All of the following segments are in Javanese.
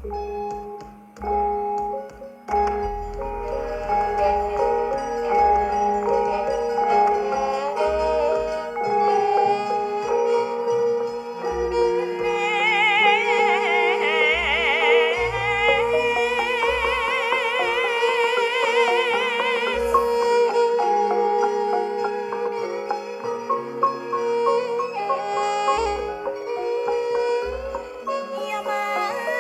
Ya Mas.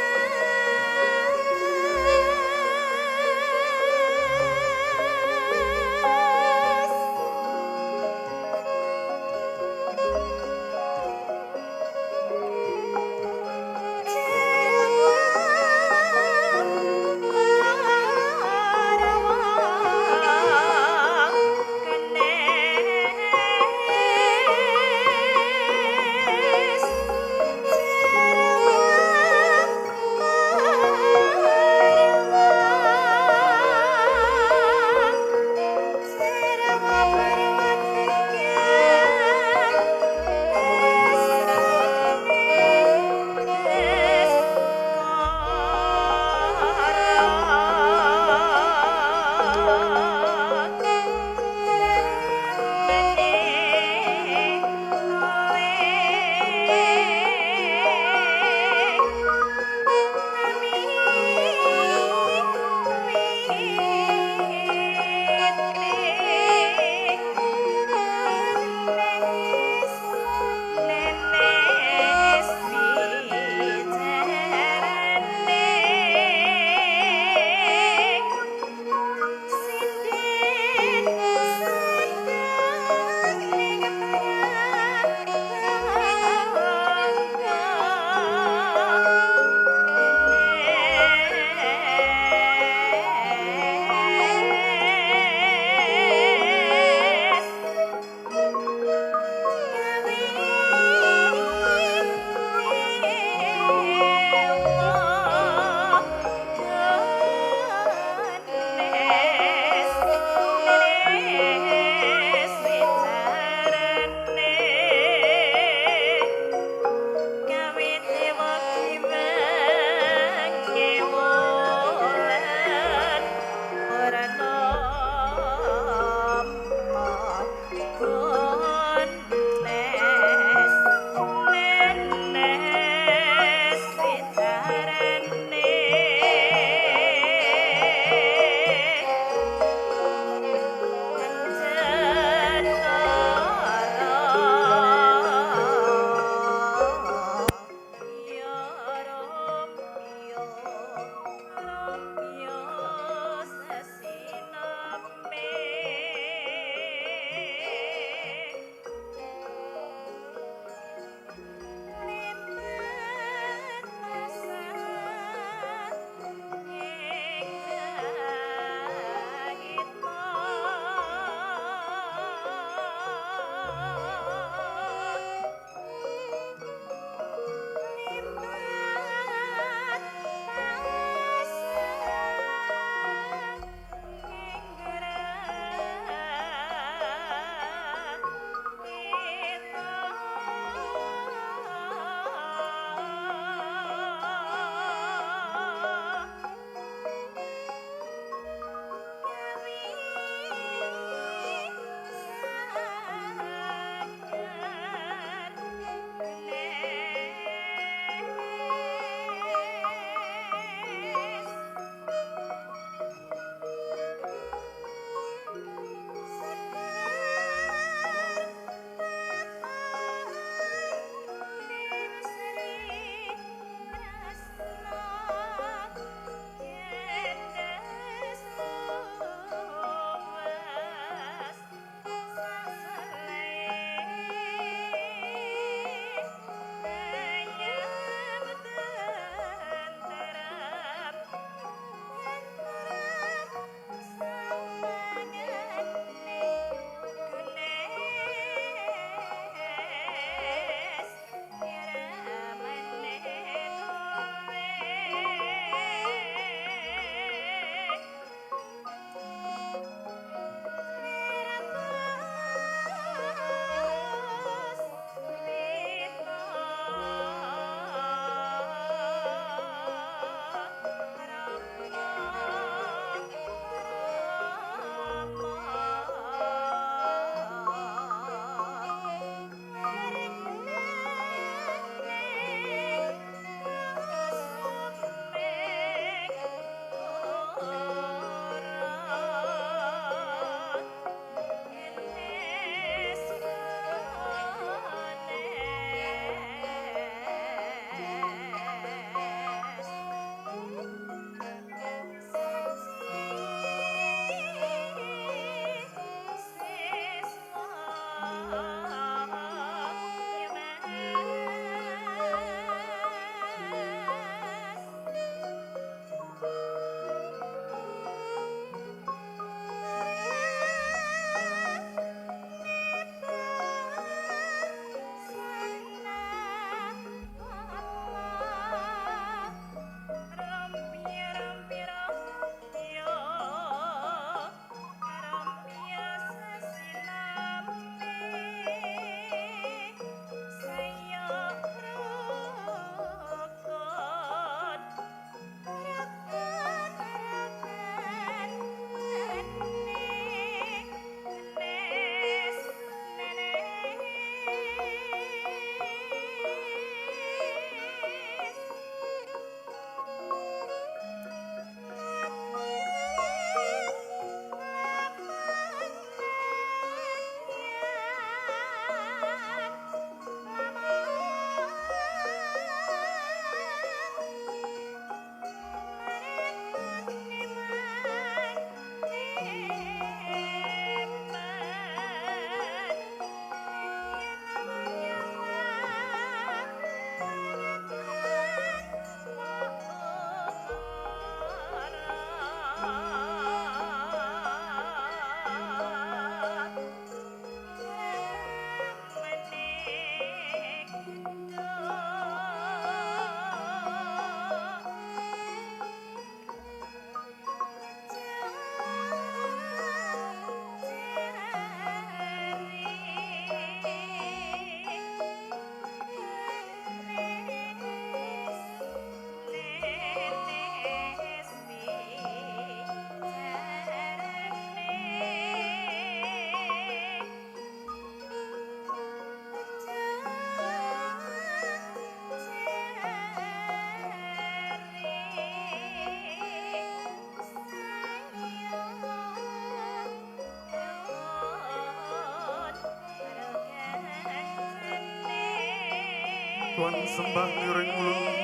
Kon sembah niring ulun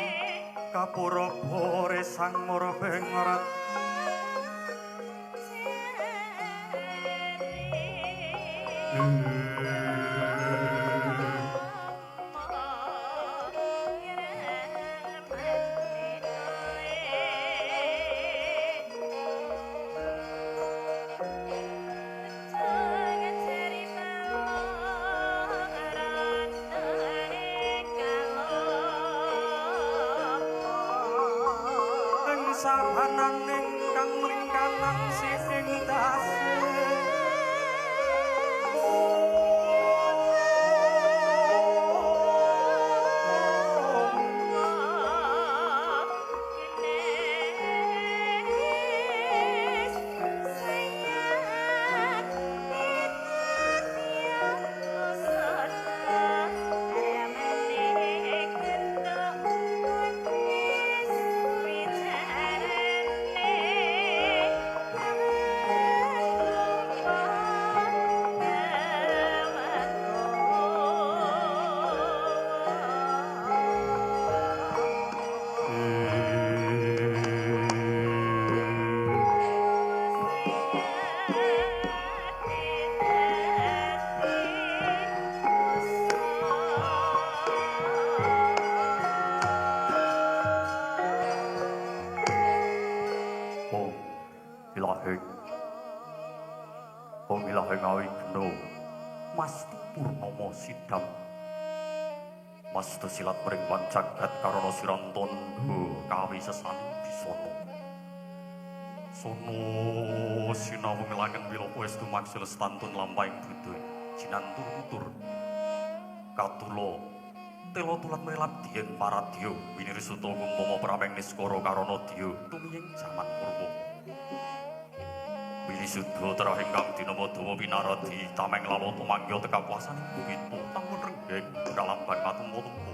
kapura bore sang mara bengrat. Sabananing kang mringkanan sing dase Sidam Mastu silat mring panjagat karana sirantandha kawi sesaning bisana. Sono sinawung langen wilopo estu maksil stantun lampahing budaya jinantur tutur katula tela tulat mrilap dieng paradya winirisuta kumpama prameng niskara karana dya tumiyeng jaman purwa. Winisudha terah ingkang dinama dawa winaradi tameng lawata mangya tekapuasaning buwita tamun renggeng kalamban katumpa-tumpa.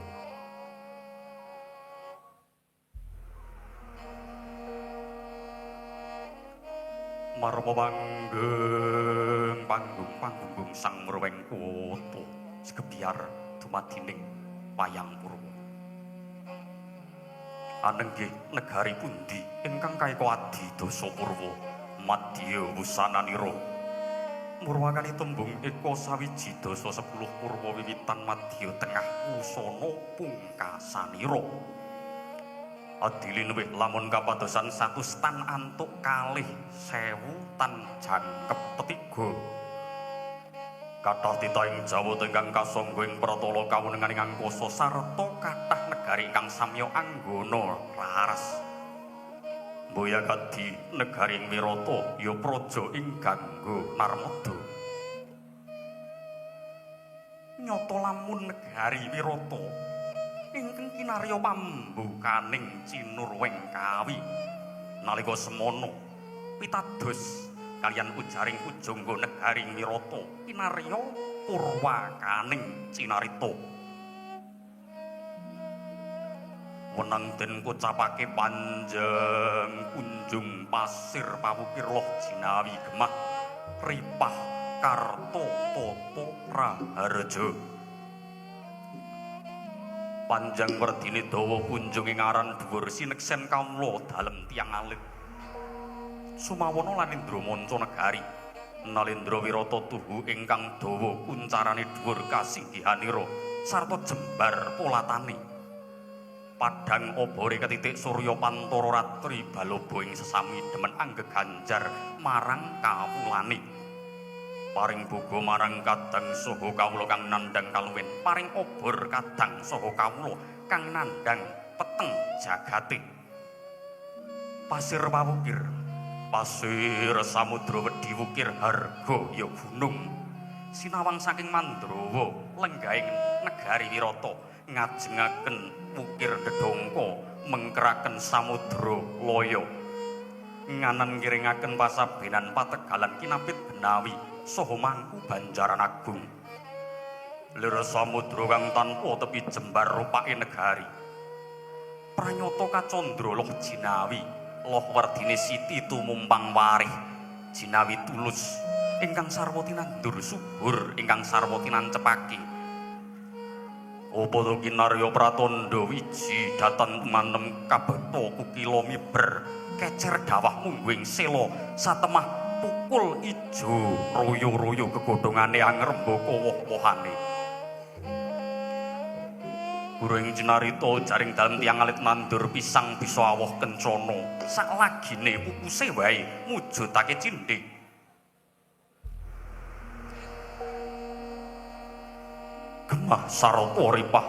Marma panggeng panggung panggung sang mrweng kota segebyar dumadining wayang purwa. Anenggih negari pundi ingkang kaeka adi dasa purwa madya wusananira murwakani tembung eka sawiji dasa 10 purwa wiwitan madya tengah wusana pungkasanira. Adili luwih lamun kapadosan 100 tan antuk 2.000 tan jangkep tetiga. Kathah titah ing Jawa ingkang kasangga ing pratala kawonenganing angkasa sarta kathah negari ingkang samya anggana raras. Mboyakadi negari ing Wirata ya praja ing Gangga Narmada. Nyata lamun negari Wirata ingkang kinarya pambukaning Cinurweng Kawi nalika semana pitados kaliyan ujaring pujangga negari Wirata kinarya purwakaning Cinarita. Wenang den kocapake panjang kunjung pasir pawukir loh jinawi gemah ripah karto toto raharja. Panjang werdine dawa kunjung ing aran dhuwur sineksen kawula dalem tiyang alit. Sumawana lan Indra manca negari Nalendra Wirata tuhu ingkang dawa kuncarane dhuwur kasinggihanira sarta jembar polatane. Padang obore ketitik surya pantara ratri baloba ing sesami demen anggeganjar marang kawulane. Paring boga marang kadang saha kawula kang nandhang kaluwen, paring obor kadang saha kawula kang nandhang peteng jagate. Pasir pawukir, pasir samudra wedhi wukir harga ya gunung. Sinawang saking Mandrawa lenggahing negari Wirata ngajengaken wukir dedongko mengkeraken samudra laya nganan ngiringaken pasabenan pategalan kinapit benawi saha mangku banjaran agung. Lir samudra kang tanpa tepi jembar rupake negari pranyata kacandra loh jinawi loh werdine siti tumumpang warih jinawi tulus ingkang sarwa tinandur subur ingkang sarwa tinancepake. Apa to kinarya pratandha wiji datan tumanem kabekta kukila miber kecer dawah mungguing sela satemah pukul ijo royo-royo gegodhongane angrembaka woh-wohane. Guru ing cinarita jaring dalem tiyang alit nandur pisang bisa awoh kencana saklagine pupuse wae mujudake cindhe. Gemah sarata ripah,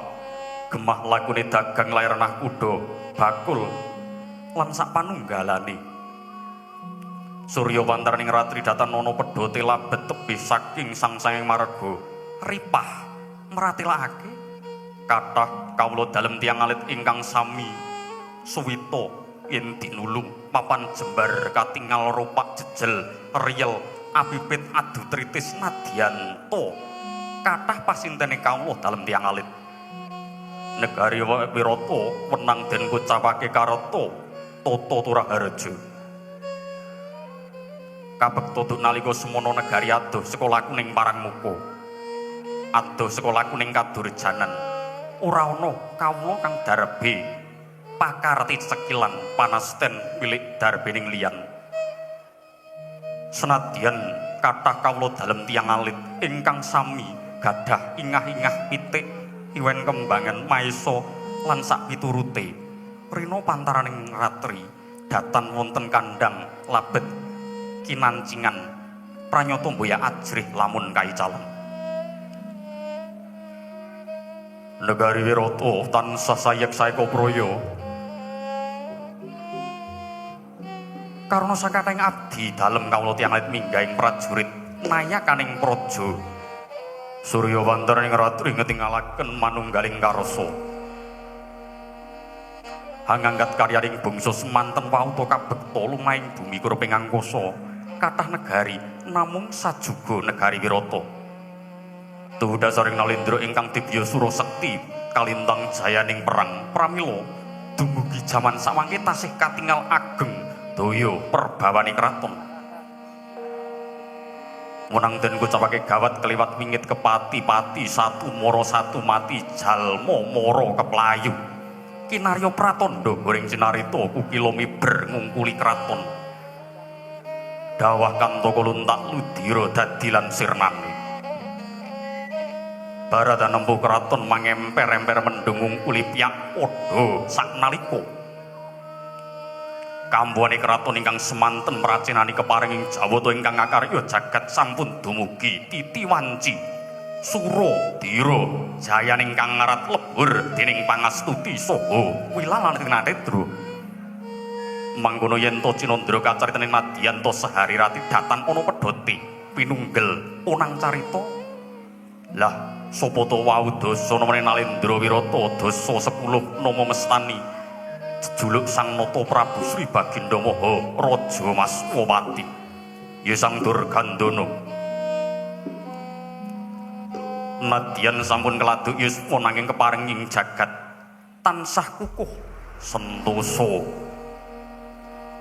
gemah lakune dagang layar kuda, bakul lan sak panunggalane. Surya wantaraning ratri datan ana pedhote labet tebih saking sangsanging marga ripah meratelakake kathah kawula dalem tiyang alit ingkang sami suwita yen dinulung papan jembar katingal ropak jejel riyel abibit adu tritis nadyan to kathah pasintene kawula dalem tiyang alit. Negari Wirata wenang den kucapake kareta tata turaharja. Kabekta duk nalika semono negari adoh sekolah kuning Parangmuka. Adoh sekolah kuning Kadurjanan. Ora ana kawula kang darbe pakarti cekilan panasten milik darbening liyan. Senadyan kathah kawula dalem tiyang alit ingkang sami gadah ingah-ingah pitik iwen kembangan maesa lan sak piturute. Rina pantaraning ratri datan wonten kandhang labet kinancingan pranyata mboya ajrih lamun kaicalan. Negari Wirata tansah sayek saeka praya karna sakathahing abdi dalem kawula tiyang alit minggahing prajurit nayakaning praja. Surya wantaraning ratri ngetingalaken manunggaling karsa. Hangangkat karyaning bangsa semanten wauta kabekta lumahing bumi kurping angkasa kathah negari namung sajuga negari Wirata. Tuhu dasaring Nalendra ingkang dibya sura sekti kalintang jayaning perang pramila dumugi jaman samangke tasih katingal ageng daya perbawane kraton. Wenang den kucapake gawat keliwat wingit kepati-pati satu mara satu mati jalma mara keplayu. Kinarya pratandha goring cinarita kukila miber ngungkuli kraton. Dawah kantaka luntak ludira dadi lan sirnane. Barata nempuh kraton mangemper-emper mendung ngungkuli piyak padha saknalika. Kambuhane kraton ingkang semanten mracenani keparing ing Jawata ingkang ngakarya jagat sampun dumugi titi wanci sura dira jayaning kang ngarat lebur dening pangastuti saha wilalan tinatedra. Mangkono yen to cinandra kacaritaning madyan to sehari rati datan ana pedhote pinunggel onang carita. Lah sapa to wau dasa nemene Nalendra Wirata dasa 10 nama mestani jejuluk Sang Nata Prabu Sri Baginda Maha Raja Maswapati ya Sang Durgandana. Nadyan sampun keladuk yuswa nanging keparing ing jagat tansah kukuh sentosa.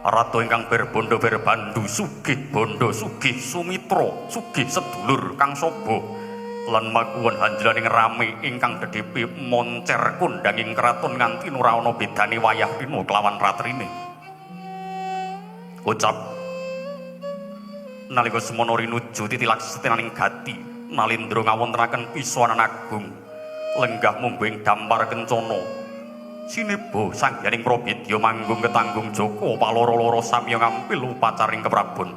Ratu ingkang berbondo berbandu sugih bondo sugih sumitra sugih sedulur kang sobo lan makuwon hanjlaning rame ingkang dedhepe moncer kondanging kraton nganti ora ana bedane wayah rina kelawan ratrine. Ucap nalika semono rinuju titilaksenaning gati Nalendra ngawontenaken piswanan agung lenggah mungguing dampar kencana sineba sangyaning Prabidya manggung ketanggung jaka paloro-loro samya ngampil upacaring keprabon.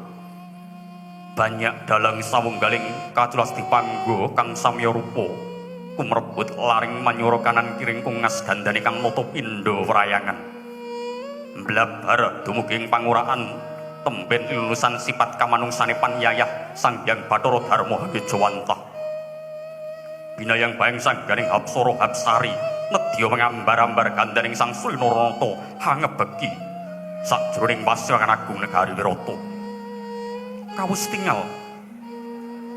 Banyak dalang sawunggaling kaculas dipanggo kang samya rupa kumrebut laring manyura kanan kiring kungas gandane kang nata pindha wrayangan. Blabar dumugi ing panguraan temben lulusan sifat kamanungsane panyayah Sang Hyang Bathara Darma Hangejawantah. Binayang bayang sangganing Hapsara Hapsari nedya mengambar-ambar gandaning Sang Sri Naranata hangebeki sakjroning pasrakan agung negari Wirata. Kawus tingal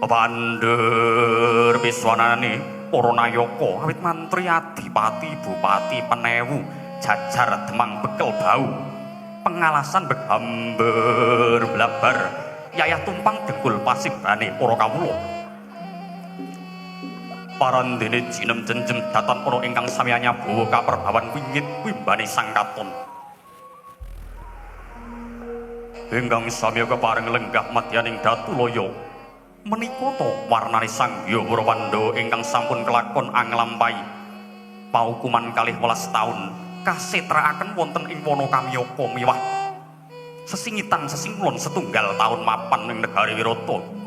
pepandur piswanane para nayaka awit mantri adipati bupati penewu jajar demang bekel bau pengalasan begamber blabar yayah tumpang dengkul pasibane para kawula. Parandene jinem jenjem datan ana ingkang sami anyabawa kaperbawan wingit wimbane sang katon. Ingkang sami kepareng lenggah madyaning Datulaya. Menika to warnane Sang Hyang para Pandhawa ingkang sampun kelakon anglampahi paukuman 12 taun kasetraaken wonten ing wana Kamyaka miwah sesingitan sesingkulon setunggal taun mapan ing negari Wirata.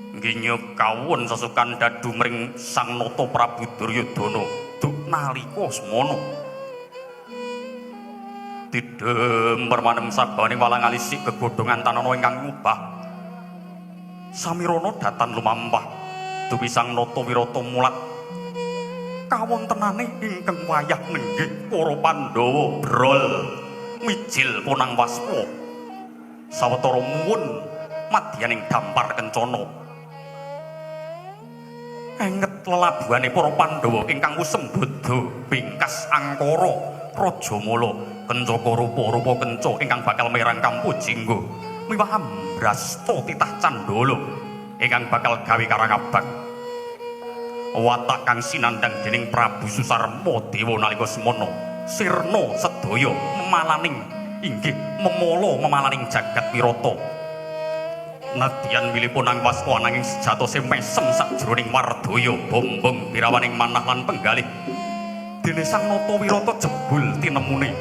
Nginya kawon sesukan dadu mring Sang Nata Prabu Duryudana duk nalika semana. Tidhem permanem sabane walang alisik gegodhongan tanana ingkang ngubah. Samirana datan lumampah dupi Sang Nata Wirata mulat kawontenane ingkang wayah nenggih para Pandhawa brol mijil ponang waspa sawetara muwun madyaning dampar kencana. Enget lelabuhane para Pandhawa ingkang wusembada bingkas angkara Rajamala kencaka rupa-rupa kenca ingkang bakal merang kampu jinggo miwah ambrasta titah candala ingkang bakal gawe karangabang. Watak kang sinandhang dening Prabu Susarma Dewa nalika semana sirna sedaya memalaning inggih memala memalaning jagat Wirata. Nadyan wilipun ang waspa ananging sejatose mesem sakjroning wardaya bombong birawaning manah lan penggalih dene Sang Nata Wirata jebul tinemune.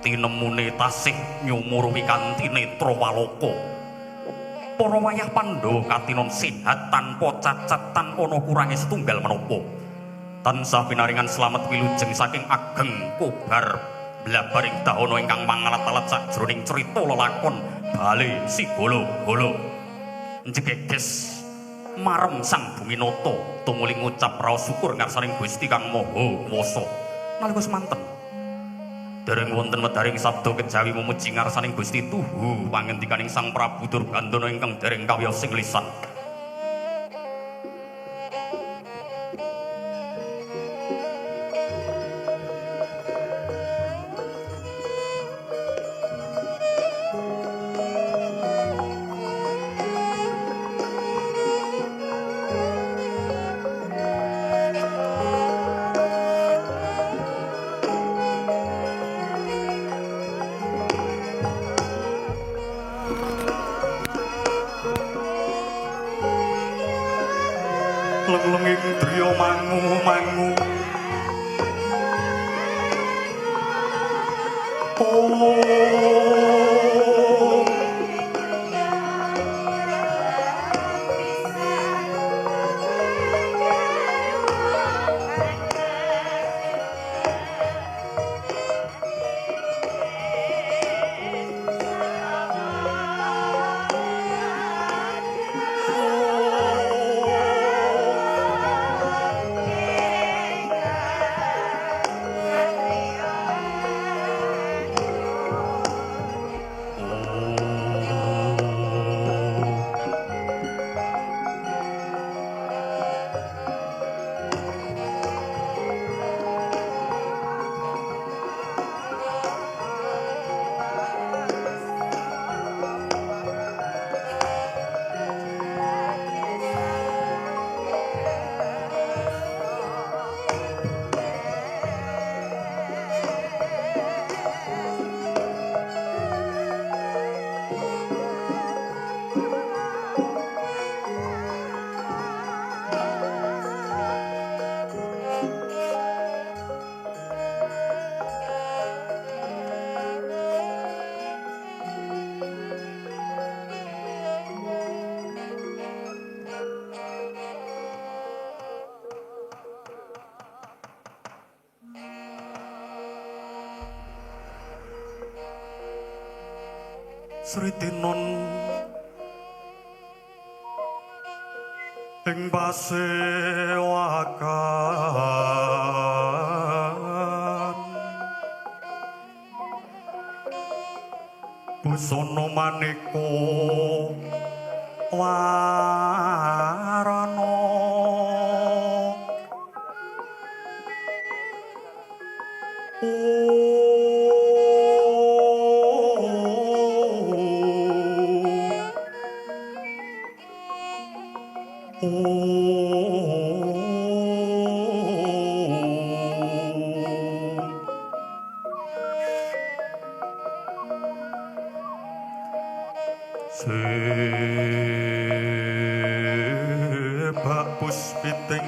Tinemune tasih nyumurupi kanthi netra waloka. Para wayah Pandhawa katinon sehat tanpa cacat tan ana kurange setunggal menapa. Tansah pinaringan slamet wilujeng saking ageng kobar blabaring dahana ingkang mangalat-alat sakjroning crita lelakon bale sigolo-golo. Njegeges marem Sang Buminata tumuli ngucap raos syukur ngarsaning Gusti Kang Maha Kuwasa. Nalika semanten dereng wonten wedaring sabda kejawi memuji ngarsaning Gusti tuhu pangendikaning Sang Prabu Durgandana ingkang dereng kawiyos sing lisan. Leng-lenging driya mangu-mangu oh. Sritinon ing pasewakan busana maneka warana Sebab puspiting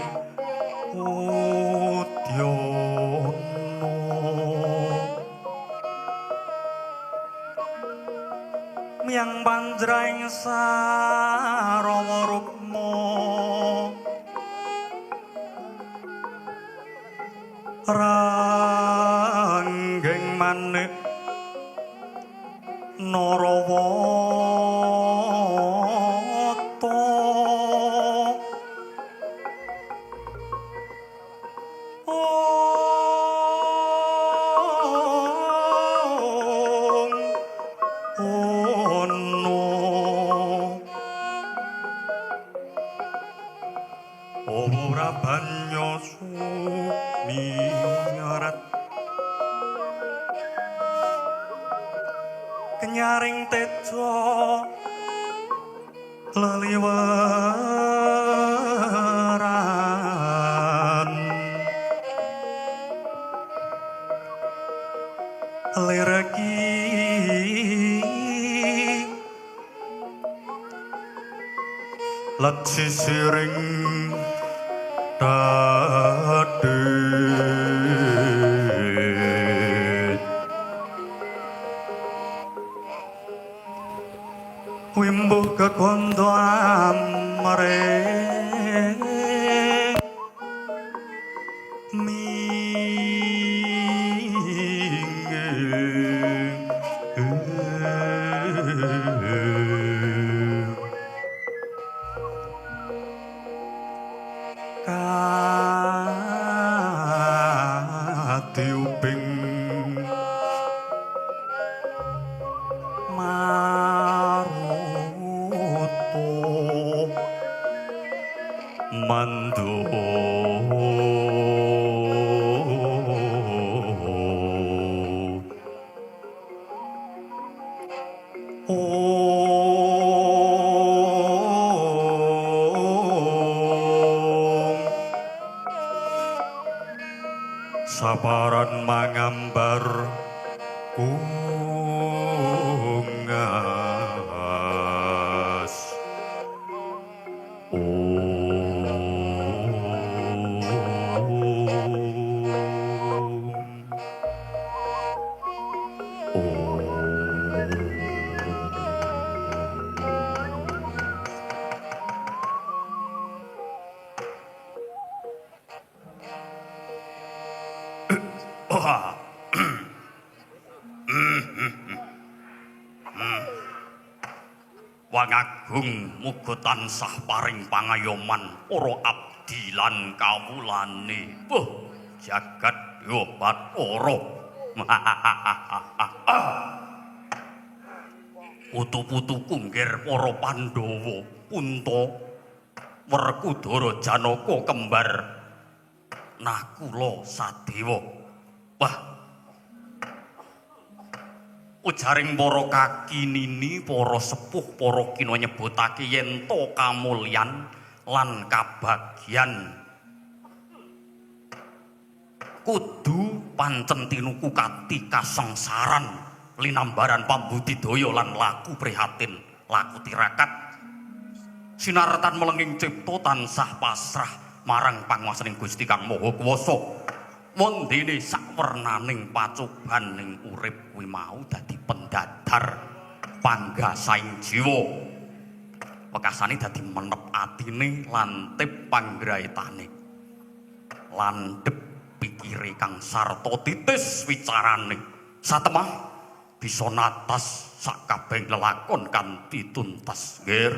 udyana miyang panjraing sarawa rukma ranggeng manik Narawata. Ong ono ora banyo sumirat kenyaring tejo leliweran lireki let sisiring dadi wimbuh kekondo amre katiuping maruto mando Om saparan mangambar kungas. Om Om. Wangagung muga tansah paring pangayoman para abdi lan kawulane. Wuh, jagat dewa bathara. Putu-putuku nggir para Pandhawa, Punta, Werkudara, Janaka kembar Nakula Sadewa. Wah, ujaring para kaki nini, para sepuh, para kina nyebutake yen to kamulyan lan kabagyan kudu pancen tinuku kati kasangsaran linambaran pambudidaya lan laku prihatin, laku tirakat sinartan melenging cipta tansah pasrah marang panguwasaning Gusti Kang Maha Kuwasa. Wondene sakwernaning pacoban ning urip kuwi mau dadi pendadar panggasaing jiwa. Wekasane dadi menep atine lantip panggraitane. Landhep pikire kang sarta titis wicarane. Satemah bisa natas sakabehing lelakon kanthi tuntas. Nggir,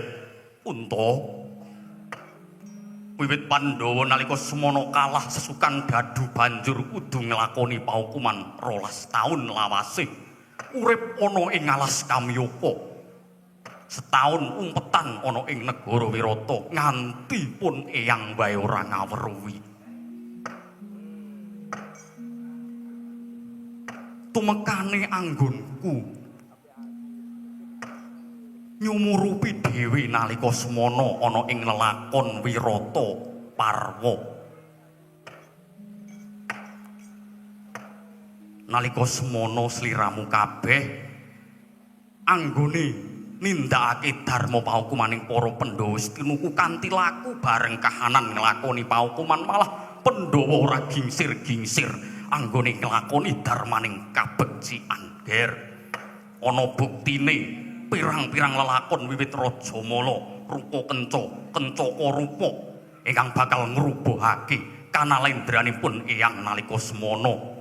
Unta. Wiwit Pandhawa nalika semana kalah sesukan dadu banjur kudu nglakoni paukuman 12 taun lawase. Urip ana ing alas Kamyaka. Setaun umpetan ana ing negara Wirata nganti pun eyang wae ora ngaweruhi. Tumekane anggonku Nyumurupi dhewe nalika semana ana ing lelakon Wirata Parwa. Nalika semana sliramu kabeh anggone nindakake dharma paukumaning para Pandhawa wis tinuku kanthi laku bareng kahanan nglakoni paukuman, malah Pandhawa ora gingsir-gingsir anggone nglakoni dharmaning kabegcikan. Ger, ana buktine pirang-pirang lelakon wiwit Rajamala, Rupa Kenca, Kencaka Rupa ingkang bakal ngrubuhake kanalendranipun eyang nalika semana.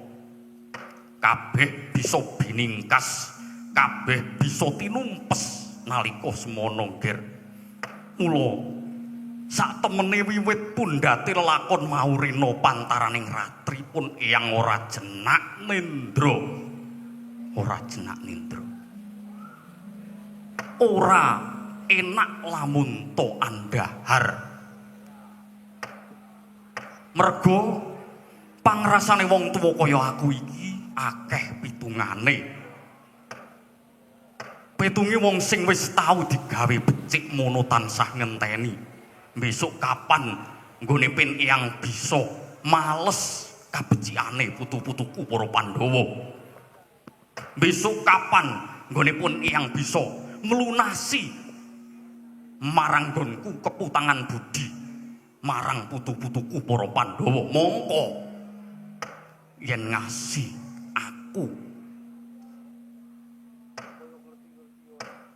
Kabeh bisa biningkas, kabeh bisa tinumpes nalika semana, Ger. Mula sak temene wiwit pundhate lelakon maurina pantaraning ratri pun eyang ora jenak nindra. Ora jenak nindra. Ora enak lamun to andhahar. Mergo pangrasane wong tuwa kaya aku iki akeh pitungane. Pitunge wong sing wis tau digawe becik mono tansah ngenteni. Besok kapan nggone pen eyang bisa males kabecikane putu-putuku para Pandhawa. Besok kapan nggone pun eyang bisa mlunasi marang nggonku keputangan budi marang putu-putuku para Pandhawa. Mongko yen ngasih aku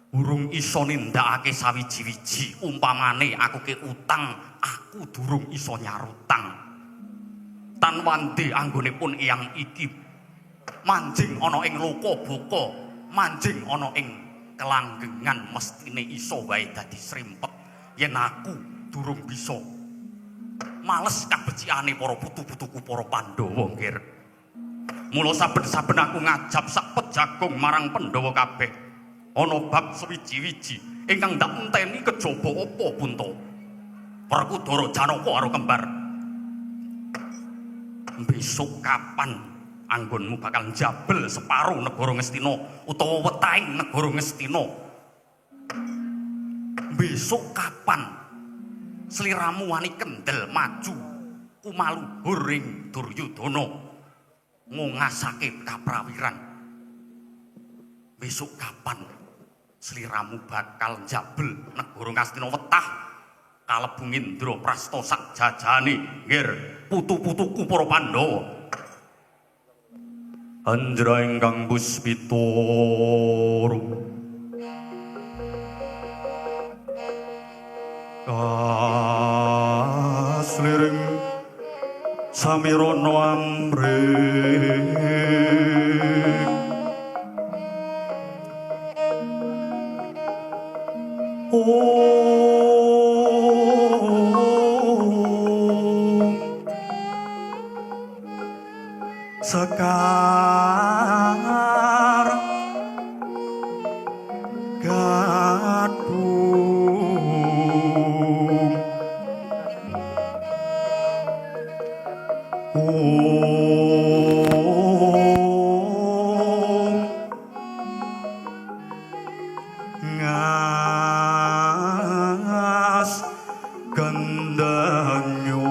urung iso nindakake sawiji-wiji, umpamane aku ke utang, aku durung iso nyarutang. Tan wande anggone pun eyang iki manjing ana ing loka baka, manjing ana ing kelanggengan, mestine iso wae dadi srimpet. Yen aku durung bisa males kabecikane para putu-putuku para Pandhawa, Nggir. Mula saben-saben aku ngajab sak pejagung marang Pandhawa kabeh ana bab sewiji-wiji ingkang ndak enteni kejaba apa punta. Werkudara Janaka karo kembar. Besok kapan anggonmu bakal njabel separo negara Ngastina utawa wetahing negara Ngastina? Besok kapan sliramu wani kendel maju kumaluhur ing Duryudana ngongasake kaprawiran? Besok kapan sliramu bakal njabel negara Ngastina wetah kalebu Indraprasta sak jajane, Nggir, putu-putuku para Pandhawa? Anjra ingkang puspita kasliring samirana amring om sekar gadung om ngas gendenyo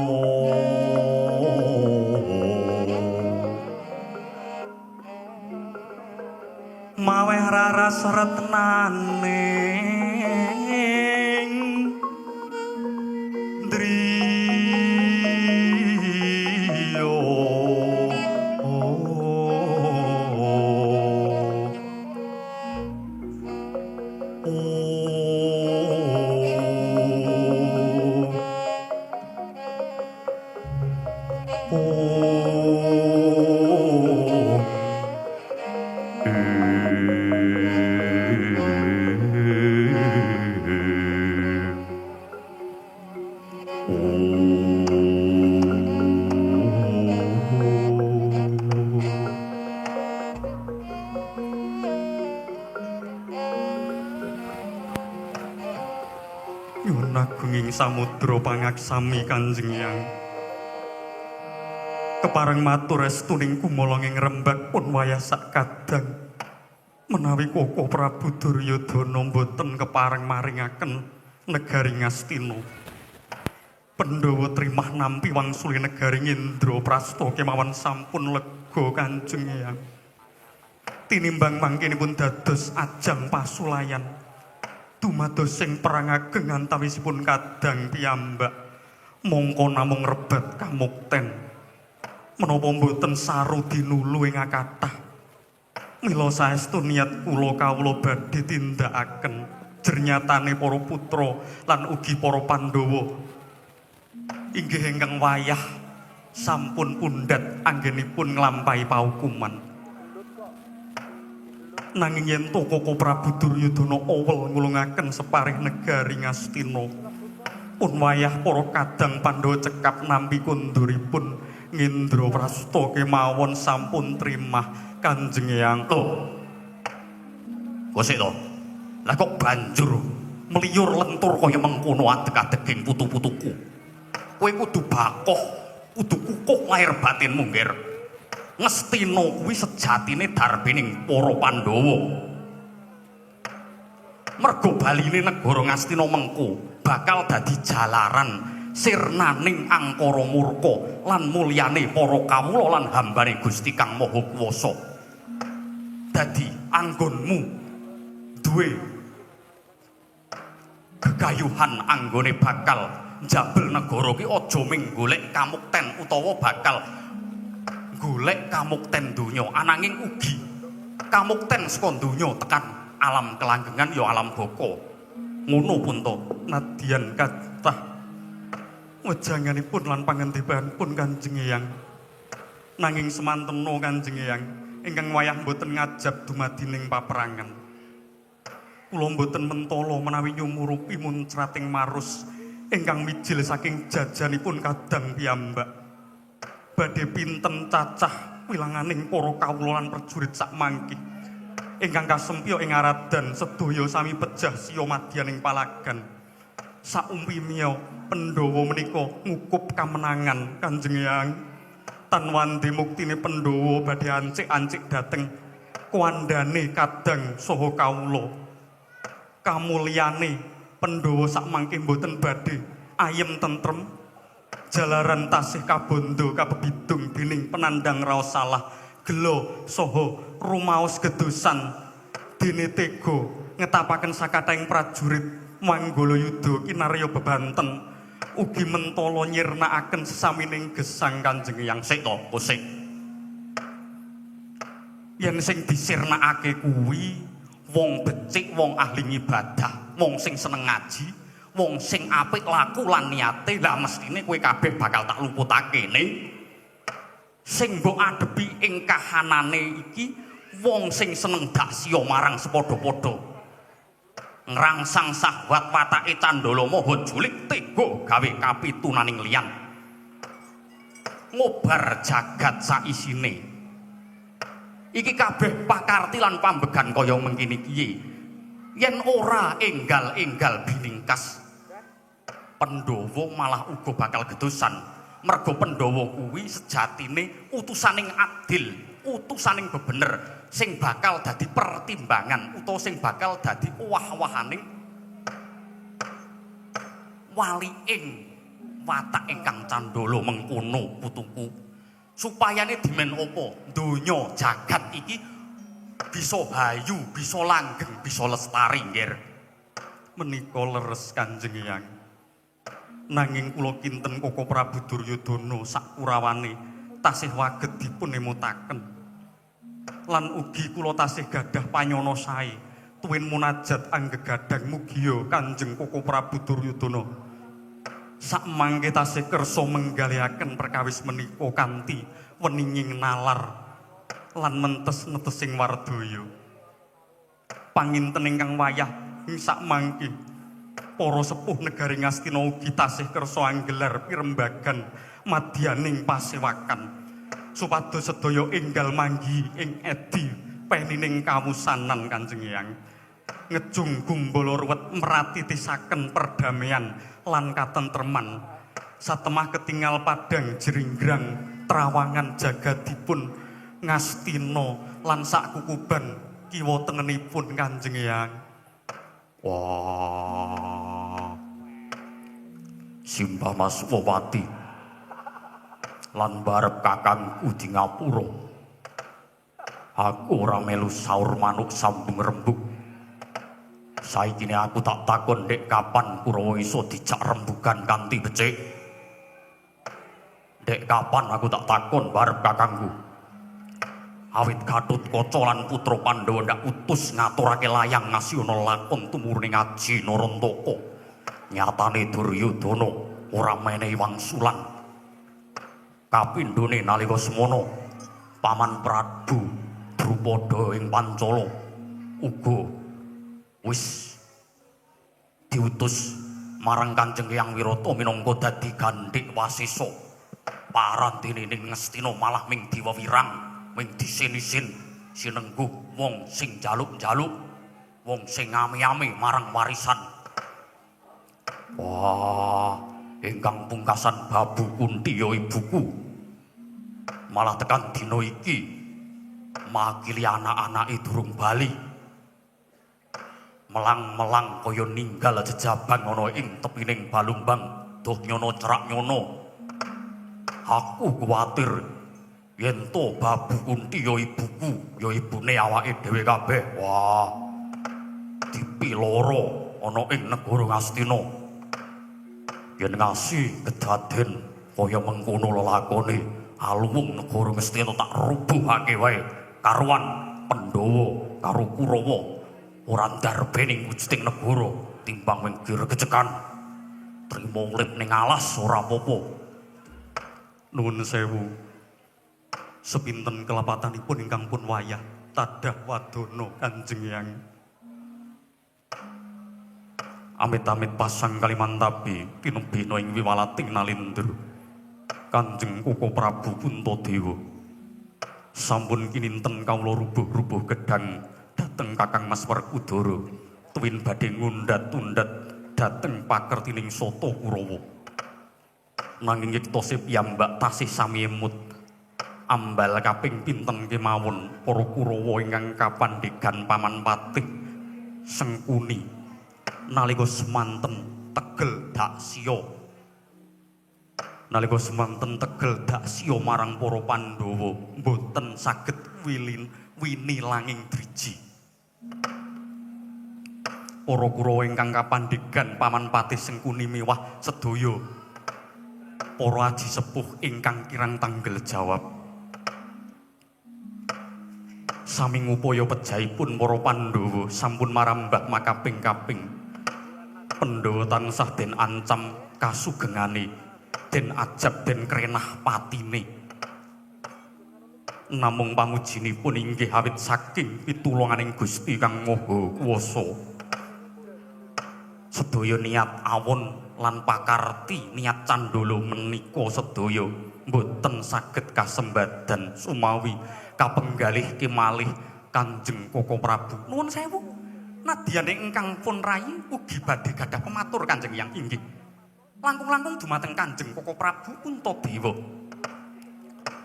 maweh raras retnaning driya. Nyuwun agunging samudra pangaksami Kanjeng Hyang. Kepareng matur estuning kumala ing rembag pun wayah sak kadang. Menawi Koko Prabu Duryudana mboten kepareng maringaken negari Ngastina, Pandhawa trimah nampi wangsuli negari Indraprasta kemawon sampun lega Kanjeng Eyang. Tinimbang mangkinipun dados ajang pasulayan dumados sing perang ageng antawisipun kadang piyambak mongko namung rebat kamukten. Menapa mboten saru dinulu ing akathah. Mila saestu niat kula kawula badhe tindakaken jernyatane para putra lan ugi para Pandhawa inggih ingkang wayah sampun pundhat anggenipun nglampahi paukuman. Nanging yen to Koko Prabu Duryudana owel ngulungaken separih negari Ngastina, pun wayah para kadang Pandhawa cekap nampi konduripun Ngindraprasta kemawon sampun trimah Kanjeng Eyang. Lho. Kok sik to? Lah kok banjur mliyur lentur kaya mengkono adeg-adeging putu-putuku. Kowe kudu bakoh, kudu kukuh lahir batinmu, Ngger. Ngastina kuwi sejatine darbening para Pandhawa. Mergo baline negara Ngastina mengko bakal dadi jalaran sirnaning angkara murka lan mulyane para kawula lan hambane Gusti Kang Maha Kuwasa. Dadi anggonmu duwe gegayuhan anggone bakal njabel negara ki aja ming golek kamukten utawa bakal golek kamukten donya, ananging ugi kamukten saka donya tekan alam kelanggengan ya alam baka. Ngono pun to. Nadyan kathah wejanganipun lan pangandikanipun Kanjeng Eyang. Nanging semantena Kanjeng Eyang ingkang wayah mboten ngajab dumadining paperangan. Kula mboten mentala menawi nyumurupi muncrating marus ingkang mijil saking jajanipun kadang piyambak. Badhe pinten cacah wilanganing para kawula lan prajurit sakmangke ingkang kasempya ing aradan sedaya sami pejah siya madyaning palagan. Saumpimiya Pandhawa menika ngukup kamenangan Kanjeng Eyang. Tan wandi muktine Pandhawa badhe ancik-ancik dhateng kuwandane kadang saha kawula. Kamulyane Pandhawa sakmangke mboten badhe ayem tentrem, jalaran tasih kabondo kabebidung dening penandang raos salah gela saha rumaos gedosan dene tega ngetapaken sakathahing prajurit manggala yuda kinarya bebanten ugi mentala nyirnakaken sesamining gesang Kanjeng Eyang. Sik to, kosik. Yen sing disirnakake kuwi wong becik, wong ahli ngibadah, wong sing seneng ngaji, wong sing apik laku lan niate, lah mestine kowe kabeh bakal tak luputake ning sing mbok adepi ing kahanane iki wong sing seneng daksiya marang sepadha-padha. Ngrangsang sahwat watake candala maha julik tega gawe kapitunaning liyan. Ngobar jagat saisine. Iki kabeh pakarti lan pambegan kaya mengkini kiye. Yen ora enggal-enggal biningkas, Pandhawa malah uga bakal gedosan. Mergo Pandhawa kuwi sejatine utusaning adil, utusaning bebener sing bakal dadi pertimbangan utawa sing bakal dadi owah-owahaning wali ing watak ingkang candala mengkono putuku. Supayane dimen apa donya jagat iki bisa hayu, bisa langgeng, bisa lestari, nggir. Menika leres Kanjeng Eyang. Nanging kula kinten Koko Prabu Duryudana sakurawane tasih waget dipun emutaken. Lan ugi kula tasih gadah panyana sae tuwin munajat anggegadang mugia Kanjeng Koko Prabu Duryudana. Sakmangke tasih kersa menggalihaken perkawis menika kanthi weninging nalar lan mentes netesing wardaya. Panginten ingkang wayah ing sakmangke para sepuh negari Ngastina ugi tasih kersa anggelar pirembagan madyaning pasewakan supados sedaya enggal manggi ing edi penining kawusanan Kanjeng Eyang. Ngejung gumbala ruwet meratitisaken perdamaian lan katentreman. Satemah ketingal padang jeringgrang trawangan jagadipun Ngastina lan sakukuban Kiwa tengenipun Kanjeng Eyang. Wah. Simbah Maswawati lan barep kakangku di ngapura. Aku ora melu saur manuk sambung rembug. Saikine aku tak takon ndek kapan Kurawa iso dijak rembugan kanthi becik. Ndek kapan aku tak takon barep kakangku. Awit Gatotkaca lan putra Pandhawa ndak utus ngaturake layang ngasih ana lakon tumurune ngaji Narantaka. Nyatane Duryudana ora menehi wangsulan. Kapindhone nalika semono Paman Prabu Drupada ing Pancala uga wis diutus marang Kanjeng Hyang Wirata minangka dadi gandhik wasesa. Parandene ning Ngastina malah ming diwawirang, ming disin-isin sinengguh wong sing njaluk-njaluk, wong sing ame-ame marang warisan. Wah, ingkang pungkasan Babu Kunti ya ibuku. Malah tekan dina iki makili anak-anake durung bali. Melang-melang kaya ninggal jejaban ana ing tepining Balumbang, doh nyono cerak nyono. Aku kuwatir yen to Babu Kunti ya ibuku, ya ibune awake dhewe kabeh. Wah, dipiloro ana ing negara Ngastina. Yen ngasi kedaden kaya mengkono lelakone, aluwung negara Ngastina tak rubuhake wae karuan Pandhawa karo Kurawa ora ndarbeni wujuding negara timbang minggir kecekan. Trimo urip ning alas ora apa-apa. Nuwun sewu. Sepinten kelapatanipun ingkang pun wayah tadah wadana Kanjeng Hyang. Amit-amit pasang Kalimantabi tinebina ing wiwalating nalindra. Kanjeng Koko Prabu Puntadewa. Sampun kininten kawula rubuh-rubuh gedang dhateng Kakang Mas Werkudara tuwin badhe ngundhat-undhat dhateng pakertining Sata Kurawa. Nanging yektose piyambak tasih sami emut ambal kaping pinten kemawon para Kurawa ingkang kapandhegan Paman Patih Sengkuni nalika semanten tegel daksiya. Nalika semanten tegel daksiya marang para Pandhawa mboten saged winilanging driji. Para Kurawa ingkang kapandhegan Paman Patih Sengkuni miwah sedaya para aji sepuh ingkang kirang tanggel jawab. Sami ngupaya pejahipun para Pandhawa sampun marambah makaping-kaping. Pandhawa tansah den ancam kasugengane, den ajab den krenah patine. Namung pamujinipun inggih awit saking pitulunganing Gusti Kang Maha Kuwasa. Sedaya niat awon lan pakarti niat candala menika sedaya mboten saged kasembadan sumawi kapenggalih kemalih Kanjeng Koko Prabu. Nuwun sewu. Nadyane ingkang pun rayi ugi badhe gadah pematur Kanjeng Hyang inggih. Langkung-langkung dumateng Kanjeng Koko Prabu Puntadewa.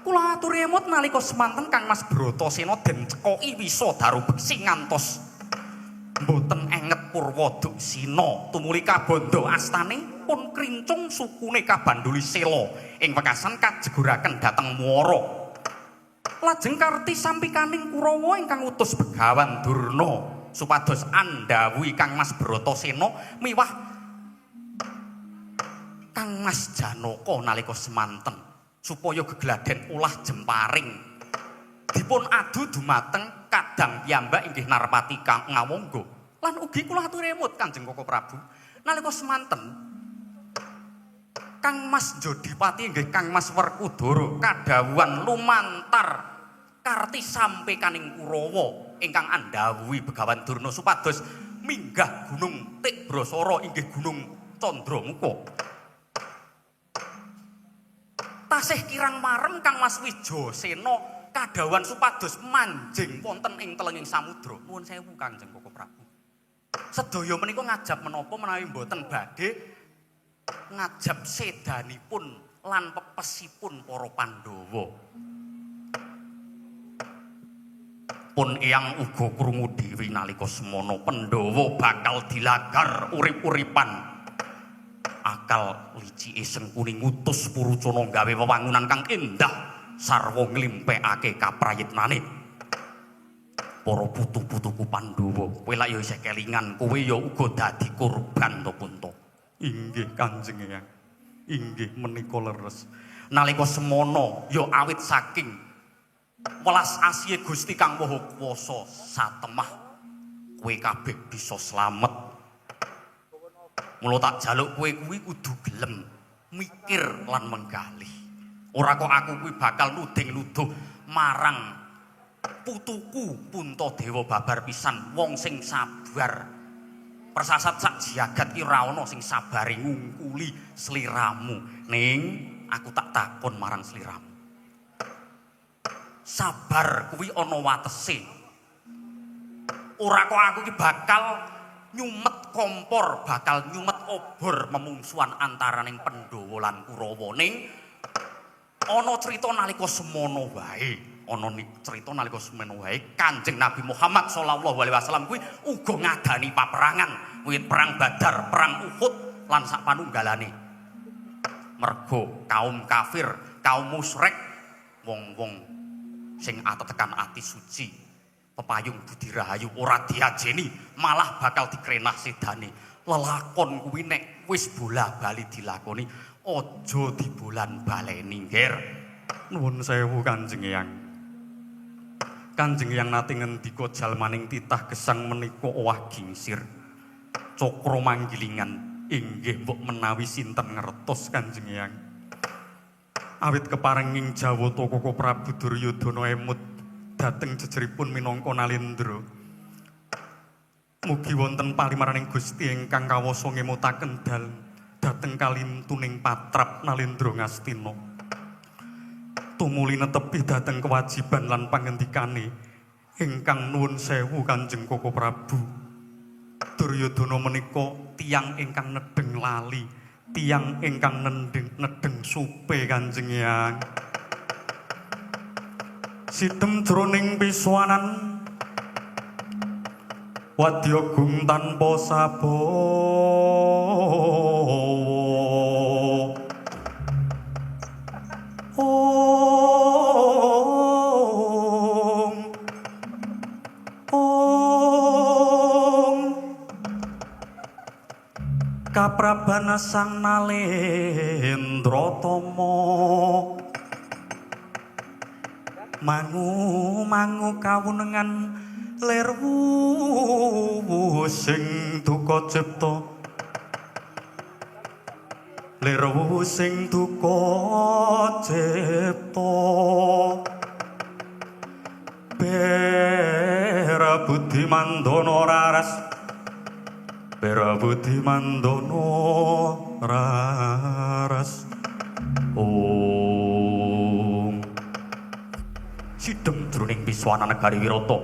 Kula aturi emut nalika semanten Kang Mas Bratasena den cekoki wisa daru beksi ngantos mboten enget purwa duksina tumuli kabandha astane pun krincung sukune kabanduli sela ing wekasan kajeguraken dhateng muara. Lajeng karti sampikaning Kurawa ingkang utus Begawan Durna supados andhawuhi Kang Mas Bratasena miwah Kang Mas Janaka nalika semanten supaya gegladen ulah jemparing dipun adu dumateng kadang piyambak inggih Narpati Kang Ngawangga. Lan ugi kula aturi emut Kanjeng Koko Prabu nalika semanten Kang Mas Jodipati inggih Kang Mas Werkudara kadhawuhan lumantar karti sampekaning Kurawa ingkang andhawuhi Begawan Durna supados minggah gunung Tikbrasara inggih gunung Candramuka. Tasih kirang marem Kang Mas Wijasena kadhawuhan supados manjing wonten ing telenging samudra. Nuwun sewu Kanjeng Koko Prabu. Sedaya menika ngajab menapa menawi mboten badhe ngajab sedanipun lan pepesipun para Pandhawa. Pun eyang uga krungu dhewe nalika semono Pandhawa bakal dilagar urip-uripan. Akal licike Sengkuni ngutus Purucana gawe wewangunan kang endah sarwa nglimpekake kaprayitnane. Para putu-putuku Pandhawa, kowe lak ya isih kelingan, kowe ya uga dadi korban to Punta. Inggih Kanjeng Eyang. Inggih menika leres. Nalika semono ya awit saking welas asihe Gusti Kang Maha Kuwasa satemah kowe kabeh bisa slamet. Mula tak jaluk kowe kuwi kudu gelem mikir lan menggalih. Ora kok aku kuwi bakal nuding-nuduh marang putuku Puntadewa babar pisan wong sing sabar. Persasat sak jagat ki ora ana sing sabare ngungkuli sliramu. Ning aku tak takon marang sliramu. Sabar kuwi ana watese. Ora kok aku ki bakal nyumet kompor, bakal nyumet obor memungsuhan antaraning Pandhawa lan Kurawa. Ning ana crita nalika semono wae, ana crita nalika semono wae Kanjeng Nabi Muhammad sallallahu alaihi wasallam kuwi uga ngadani paperangan, wiwit perang Badar, perang Uhud lan sak panunggalane. Mergo kaum kafir, kaum musyrik, wong-wong sing atetekan ati suci, pepayung budi rahayu ora diajeni, malah bakal dikrenah sedane. Lelakon kuwi nek wis bola-bali dilakoni, aja dibolan baleni, Ngger. Nuwun sewu Kanjeng Eyang. Kanjeng Eyang nate ngendika jalmaning titah gesang menika owah gingsir. Cakra manggilingan inggih mbok menawi sinten ngertos Kanjeng Eyang. Awit keparenging Jawata Koko Prabu Duryudana emut dhateng jejeripun minangka Nalendra. Mugi wonten palimaraning Gusti ingkang kawasa ngemutaken dhateng kalintuning patrap Nalendra Ngastina. Tumuli netepi dhateng kewajiban lan pangendikane ingkang nuwun sewu Kanjeng Koko Prabu. Duryudana menika tiyang ingkang nedheng lali, tiyang ingkang nedheng supe Kanjeng Eyang. Sidem jroning pisuwanan wadya gung tanpa sabawa. Ong ong kaprabana Sang Nalendra Tama mangu mangu kawunengan lir wuwu sing duka cipta, lir wuwu sing duka cipta. Bera budi mandana raras, bera budi mandana raras. Om. Sidem jroning piswana negari Wirata,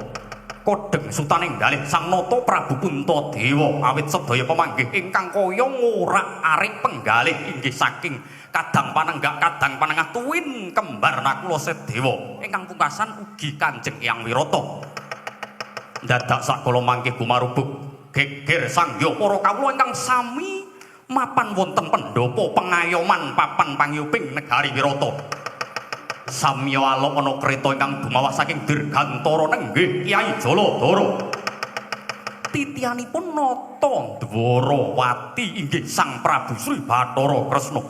kodheng sutaning galih Sang Nata Prabu Puntadewa awit sedaya pemanggih ingkang kaya ngorak-arik penggalih inggih saking kadang panenggak kadang panengah tuwin kembar Nakula Sadewa ingkang pungkasan ugi Kanjeng Eyang Wirata. Dadak sakala mangke gumarubuk geger sangya para kawula ingkang sami mapan wonten pendhapa pengayoman papan pangiyuping negari Wirata. Samya alok ana kreta ingkang dumawah saking Dirgantara nenggih Kyai Jaladara. Titianipun nata Dwarawati inggih Sang Prabu Sri Bathara Kresna.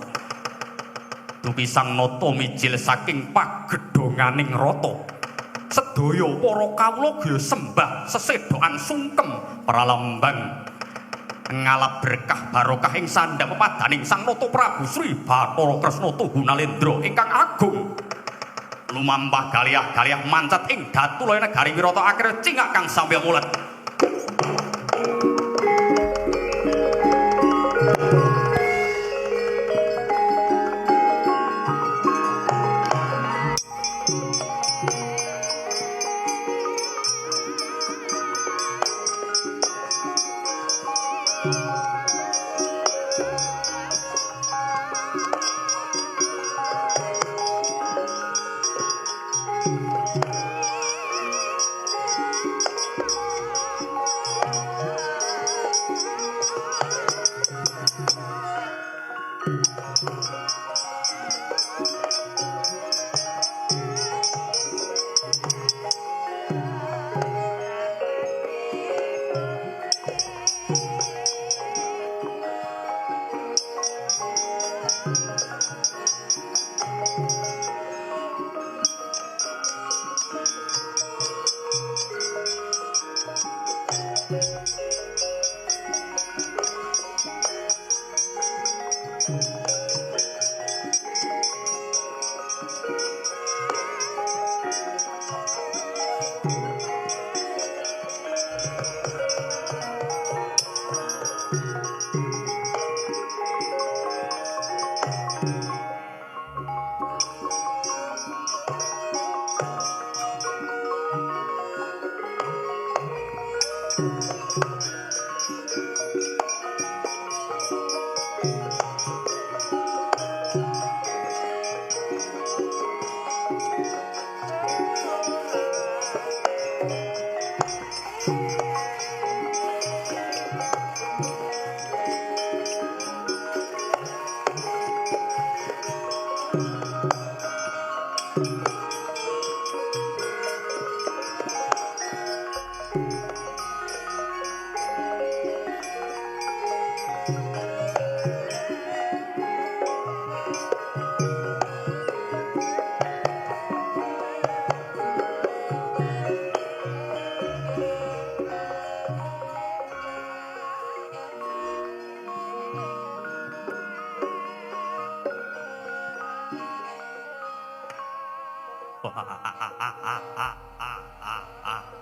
Dupi Sang Nata mijil saking pagedhonganing rata. Sedaya para kawula gya sembah sesedokan sungkem pralambang ngalap berkah barokah ing sandhap pepadaning Sang Nata Prabu Sri Bathara Kresna Tuhu Nalendra ingkang agung. Lumampah galiah-galiah mancat ing datulaya negari Wirata akhir cingak kang samya mulet.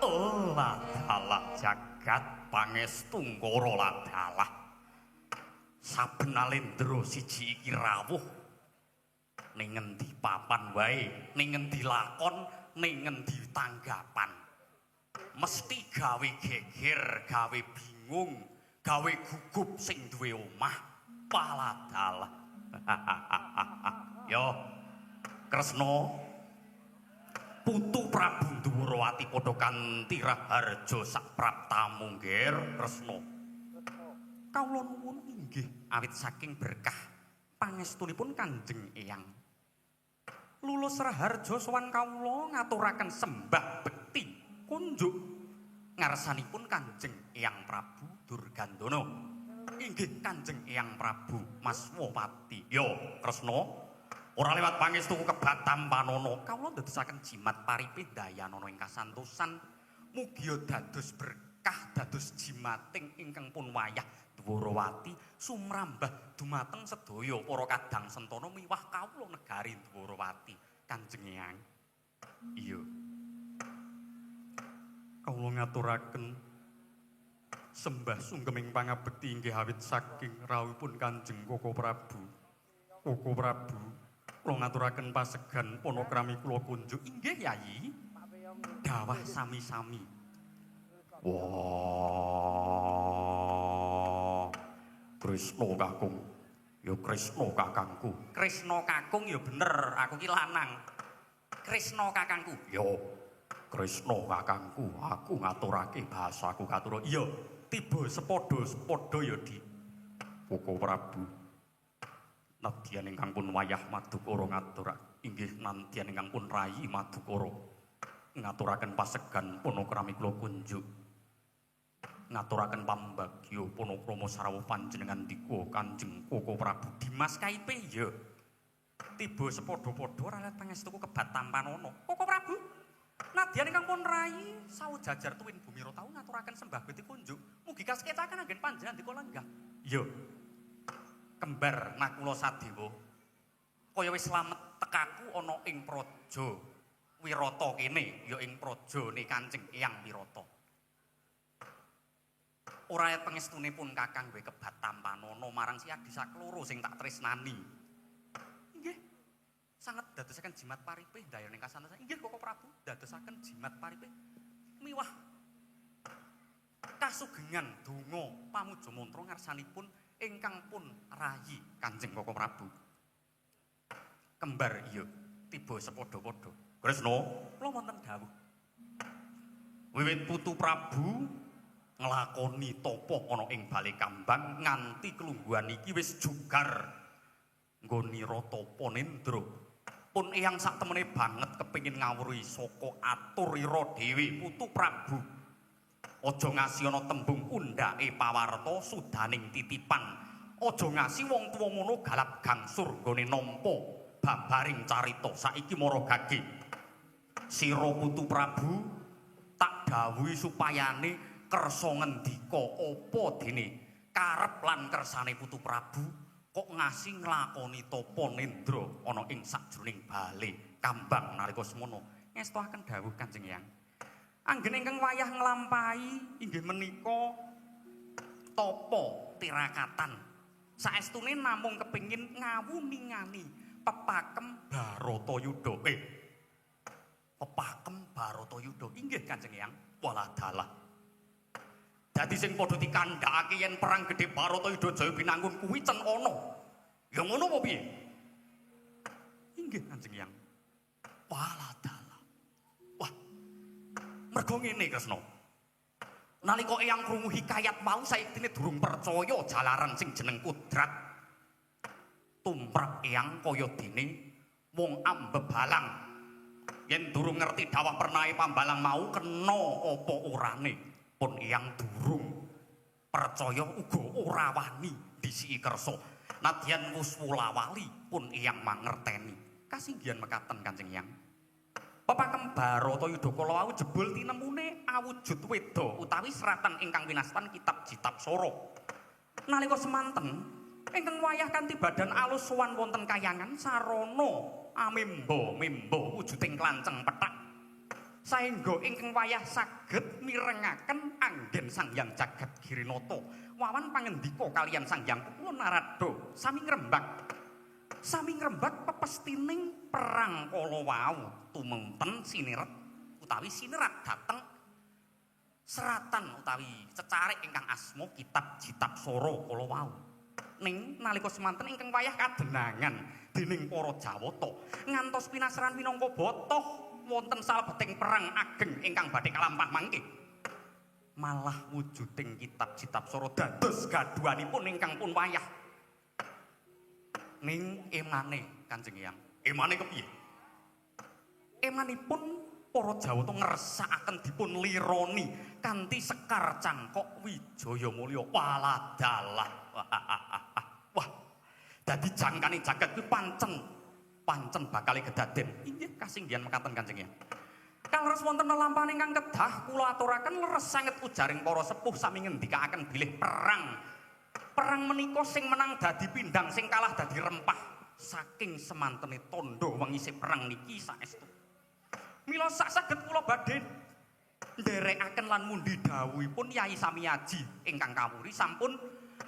Oh, ladalah jagat pangestungkara ladalah. Saben alendra siji iki rawuh ning ngendi papan wae, ning ngendi lakon, ning ngendi tanggapan. Mesti gawe geger, gawe bingung, gawe gugup sing duwe omah. Paladalah. Yo, Kresna putu Prabu Ndhuwurawati padha kanthi raharja sapraptamu nggir Kresna. Kawula nuwun inggih awit saking berkah pangestunipun Kanjeng Eyang. Lulus raharja sowan kawula ngaturaken sembah bekti kunjuk ngarsanipun Kanjeng Eyang Prabu Durgandana. Inggih Kanjeng Eyang Prabu Maswapati. Yo Kresna, ora lewat pangestuku kebatam panono, kawula ndadosaken jimat paripe dayanana ing kasantosan. Mugia dados berkah, dados jimating ingkang pun wayah Dwarawati sumrambah dumateng sedaya para kadang sentana miwah kawula negari Dwarawati. Kanjeng Eyang. Iya. Kawula ngaturaken sembah sungkeming pangabekti inggih awit saking rawuhipun Kanjeng Koko Prabu. Koko Prabu, kula ngaturaken pasegan panakrami kula kunjuk. Inggih Yayi. Dawah sami-sami. Wah. Kresna kakung. Ya Kresna kakangku. Kresna kakung ya bener, aku ki lanang. Kresna kakangku. Ya Kresna kakangku, aku ngaturake bahasaku katura. Iya, tiba sepadha-sepadha ya Dik. Koko Prabu. Nadyan ingkang pun wayah madukara ngaturak inggih nadyan ingkang pun rayi madukara ngaturaken pasegan panakrami kula kunjuk ngaturaken pambagya panakrama sarawuh panjenengan dika Kanjeng Koko Prabu Dimas Kaipe. Ya tiba sepadha-padha ora let pangestuku kebat tampanana Koko Prabu. Nadyan ingkang pun rayi sawu jajar tuwin bumi tau ngaturaken sembah bekti kunjuk mugi kasekecaken anggen panjenengan dika lenggah. Ya kembar Nakula Sadewa kaya wis slamet tekaku ana ing praja Wirata kene, ya ing prajane Kanjeng Eyang Wirata. Ora pengestune pun kakang kowe kebat tampanana marang si adi sakloro sing tak tresnani. Inggih. Sanget dadosaken jimat paripe ndayane kasantosan. Inggih Koko Prabu, dadosaken jimat paripe miwah kasugengan donga pamuja mantra ngarsanipun ingkang pun rayi Kanjeng Koko Prabu. Kembar iya, tiba sepadha-padha. Kresna, kula wonten dawuh. Wiwit putu Prabu nglakoni tapa ana ing Bale Kambang nganti kelungguhan iki wis jugar. Nggonira tapa nendra. Pun eyang sak temene banget kepengin ngawruhi saka aturira dhewe Putu Prabu. Aja ngasi ana tembung undhake pawarta sudaning titipan. Aja ngasi wong tuwa ngono galap gangsur nggone nampa babaring carita saiki mara gage. Sira Putu Prabu tak dawuhi supayane kersa ngendika apa dene karep lan kersane Putu Prabu kok ngasi nglakoni tapa nendra ana ing sajroning bale kambang nalika semono. Ngestoaken dawuh Kanjeng Hyang. Anggen ingkang wayah nglampahi inggih menika tapa tirakatan. Saestune namung kepingin ngawuningani pepakem Baratayuda. Pepakem Baratayuda inggih Kanjeng Hyang. Walah dalah. Dadi sing padha dikandhakake yen perang gedhe Baratayuda Jaya Binangun kuwi cen ana. Ya ngono apa piye? Inggih Kanjeng Hyang. Walah dalah. Wah. Mergo ngene Kresna. Nalika eyang krungu hikayat mau sayektine durung percaya jalaran sing jeneng kudrat. Tumrap eyang kaya dene wong ambebalang. Yen durung ngerti dawah pernahe pambalang mau kena apa orane. Pun eyang durung percaya uga ora wani disiki kersa. Nadyan wus wulawali pun eyang mangerteni. Kasinggihan mekaten Kanjeng Hyang. Pepakem Baratayuda kala wau jebul tinemune awujud weda utawi seratan ingkang winastan kitab Jitab Sora. Nalika semanten ingkang wayah kanthi badan alus sowan wonten kayangan sarana amemba-memba wujuding klanceng pethak. Saengga ingkang wayah saged mirengaken anggen Sang Hyang Jagat Girinata wawan pangendika kaliyan Sang Hyang Kula Narada sami ngrembak. Sami ngrembak pepestining perang kala wau tumenten sineret utawi sinerat dhateng seratan utawi cecarik ingkang asma kitab Jitab Sora kala wau. Ning nalika semanten ingkang wayah kadenangan dening para Jawata ngantos pinasran minangka botoh wonten salebeting perang ageng ingkang badhe kalampah mangke. Malah wujuding kitab Jitab Sora dados gaduhanipun ingkang pun wayah. Ning emane Kanjeng Hyang. Emane kepiye? Emanipun para Jawata ngersakaken dipun lironi kanthi sekar cangkok Wijaya Mulya. Waladalah. Wah. Dadi jangkane jagat kuwi pancen bakal kedaden. Inggih kasinggihan mekaten Kanjeng Hyang. Kaleres wonten lelampahan ingkang kedah kula aturaken leres sanget ujaring para sepuh sami ngendikaaken bilih perang. Perang menika sing menang dadi pindang, sing kalah dadi rempah. Saking semantene tandha wengise perang niki saestu. Mila sak saged kula badhe nderekaken lan mundi dawuhipun Yai Samiaji ingkang kawuri sampun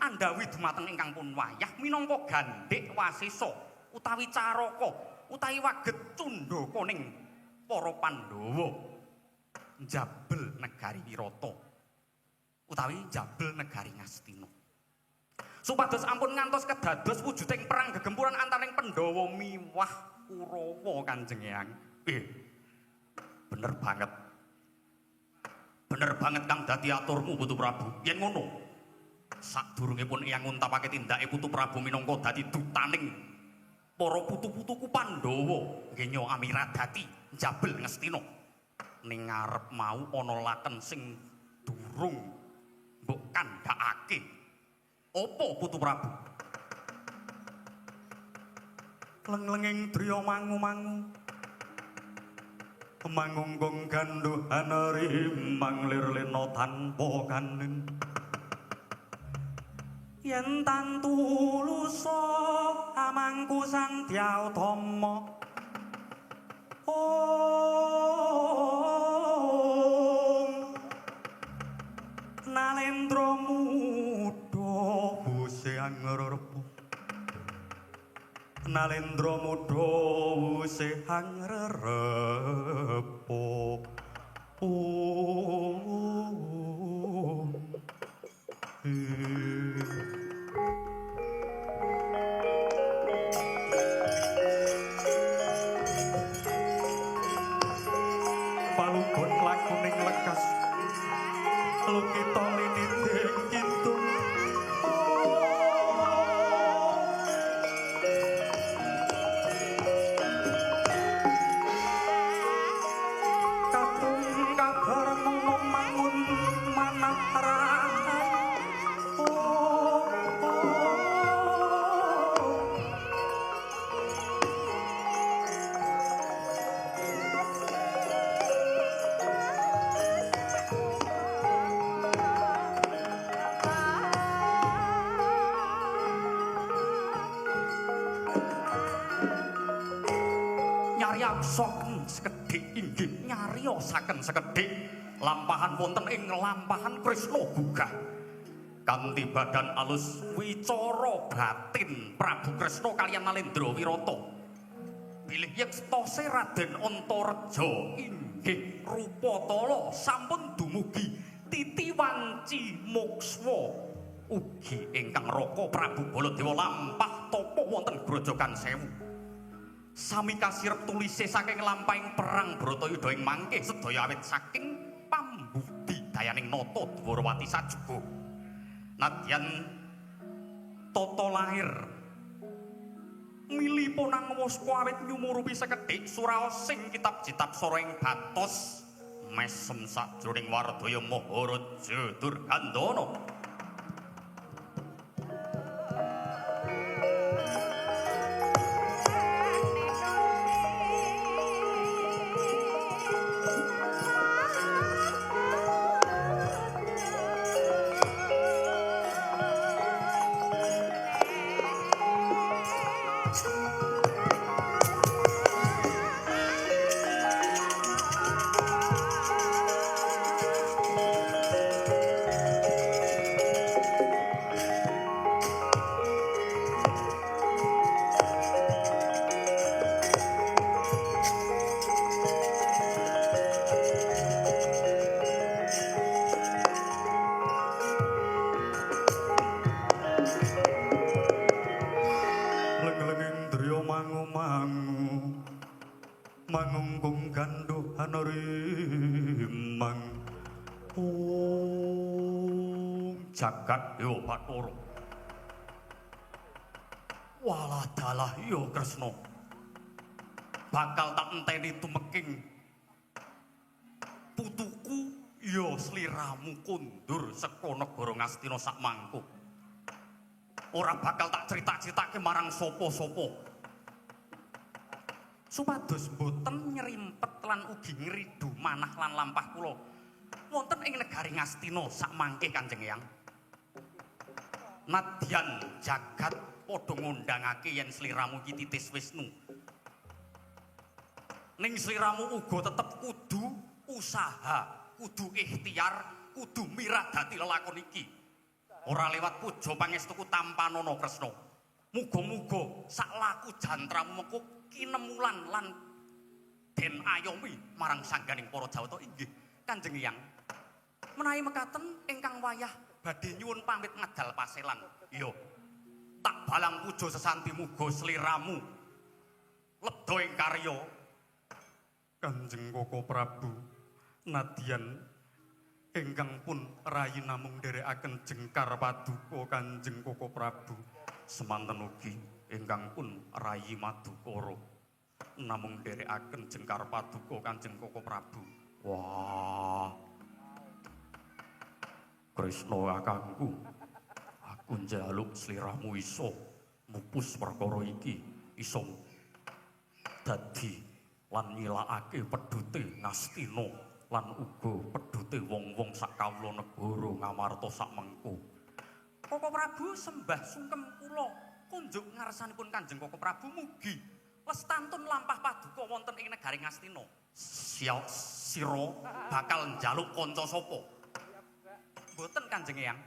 andhawuhi dumateng ingkang pun wayah minangka gandhik wasesa utawi caraka utawi waget cundhaka ning para Pandhawa njabel negari Wirata utawi njabel negari Ngastina. Supados ampun ngantos kedados wujuding perang gegempuran antaraning Pandhawa miwah Kurawa Kanjeng Hyang. Bener banget. Bener banget kang dadi aturmu Putu Prabu. Yen ngono, sadurunge pun eyang nguntapake tindake Putu Prabu minangka dadi dutaning para putu-putuku Pandhawa ngenyo Amiradati njabel Ngastina. Ning ngarep mau ana laken sing durung mbok kandhakake. Apa Putu Prabu? Leng-lenging driya mangu-mangu mangunggung ganduhan rimang lir lena tanpa kanen. Yen tantu lusa amangku Sang Dyah Utama. Om Nalendra muda wuse angrerepa. Nalendra muda wuse angrerepa. Om. Palugon lakuning lekas lukita liniting kidung. Prayasaken sekedhik inggih nyariosaken sekedhik lampahan wonten ing lampahan Kresna gugah. Kanthi badan alus wicara batin Prabu Kresna kaliyan Nalendra Wirata. Bilih yektose Raden Antareja inggih rupa tala sampun dumugi titi wanci mokswa ugi ingkang raka Prabu Baladewa lampah tapa wonten Grojogan Sewu. Sami kasirep tulise saking lampahing perang Bratayuda ing mangke sedaya awit saking pambudi dayaning Nata Dwarawati sajuga. Nadyan tata lahir mili ponang waspa awit nyumurupi sekedhik suraos sing kitab jitab sora ing batos mesem sajroning wardaya Maharaja Durgandana. Jagat Dewa Bathara. Walah dalah ya Kresna. Bakal tak enteni tumeking putuku ya sliramu kondur saka negara Ngastina sak mangko. Ora bakal tak crita-critake marang sapa-sapa. Supados boten nyerimpet lan ugi ngridu manah lan lampah kula wonten ing negari Ngastina sak mangke Kanjeng Eyang. Nadyan jagat padha ngundangake yen sliramu iki titis Wisnu. Ning sliramu uga tetep kudu usaha, kudu ikhtiar, kudu miradati lelakon iki. Ora lewat puja pangestuku tampanana Kresna. Muga-muga sak laku jantramu mengko kinemulan lan den ayomi marang sangganing para Jawata inggih Kanjeng Eyang. Menawi mekaten ingkang wayah badhe nyuwun pamit ngedal paselan. Iya. Tak balang puja sesanti muga sliramu lebda ing karya. Kanjeng Koko Prabu nadyan ingkang pun rayi namung nderekaken jengkar paduka Kanjeng Koko Prabu. Semanten ugi ingkang pun rayi madukara namung nderekaken jengkar paduka Kanjeng Koko Prabu. Wah. Kresna kakangku, aku njaluk sliramu iso mupus perkara iki, iso dadi lan nyilakake pedhute Ngastina lan uga pedhute wong-wong sak kawula negara Ngamarta sak mengko. Koko Prabu sembah sungkem kula kunjuk ngarsanipun Kanjeng Koko Prabu mugi lestantun lampah paduka wonten ing negari Ngastina. Sira bakal njaluk kanca sapa? Mboten Kanjeng Eyang.